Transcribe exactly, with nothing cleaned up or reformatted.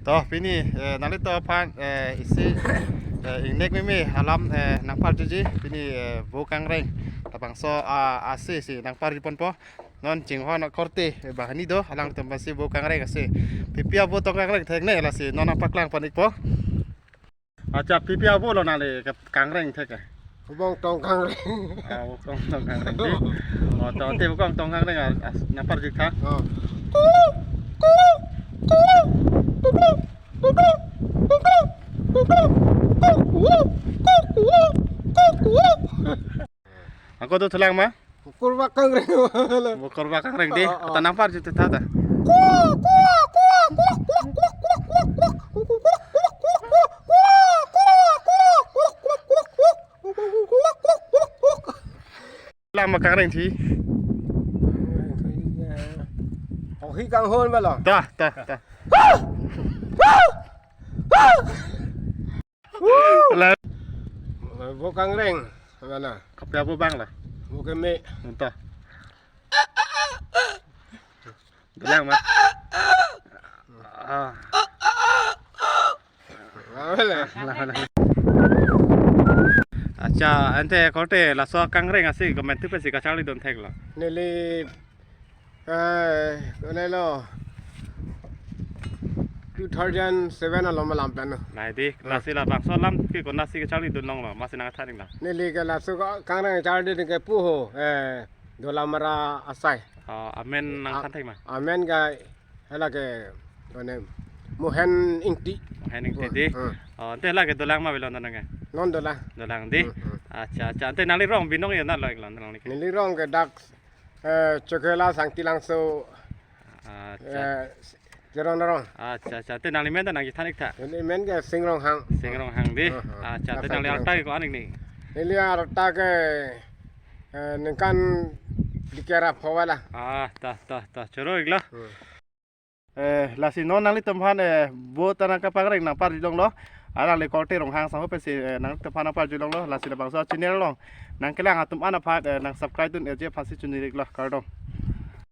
To pini, eh, nanglitum aphan, eh, isi, eh, ingnek meme alam, eh, nangparjuji pini, eh, vo kangreng labangso, ah, ase si nangparjuponpo. Non chinghon akorte, eh, banghini do, alangtum aphansi vo kangreng ase. Pi pi avo tong kangreng thekne lasi non nangpaklang pon-ikpo. Acha, pi pi avo lo nangli ke kangreng thek ke? Vokong tong kangreng. Ah, vokong tong kangreng di. Oh, to te vokong tong kangreng, ah, ah, nangparjutha. Oh. Ako dothulang ma? Kurva kangreng. Vo kurva kangreng di. Ah, ah, ah. Ata nangparjutha ta. Lang ma kangreng thi. Oh, hi kanghon ba lo. Ta, ta, ta. La. Vo kangreng, mana? Kopi avo abang la? Vo keme. Entah. Dolang ma? Ah. Mana? La, la. Acha, ante korte laso kangreng ase komantu pensi kacharlidun thek lo? Neli, eh, kone lo, two thousand seven along malam pen lo. Nai di, ah, lasi labangso alam ke konatsi kacharlidun longlo, masi nangthan-ik lo. Neli ke laso ka-, kangreng charlidun ke pu ho, eh, Dolamara asai. Oh, amen nangthan thek ma? Amen ke, hala ke, kone, Mohen Ingti. Mohen Ingti di. Hmm. Oh, ante hala ke dolang ma avelo nonke? Non dolang. Dolang di. Hmm, hmm. Acha, acha. Ante nangli rong binong ya na lo-ik lo nangli ke? Neli rong ke dak, eh, Chokhela Sangti Langso. Acha. Eh, Jerong Rong. Acha, acha. Ante nangli men ta nangchethan-ik tha? Neli men ke Sing Ronghang. Sing Ronghang di. Hmm, hmm. Acha, ante nangli arta ke ko-an-ik ni? Neli arta ke, eh, ningkan dikera pho wala. Ah, ta, ta, ta. Choro-ik lo. Hmm. Eh, lasi non nanglitum aphan, eh, vo ta nangkapangreng nangparjulonglo. Alangli korte Ronghang sangho pensi, eh, nanglitum aphan nangparjulonglo. Lasi labangso channel along nangkelang atum an aphan, eh, nangsubscribe dun-eji aphansi choningri-ik lo, kardom.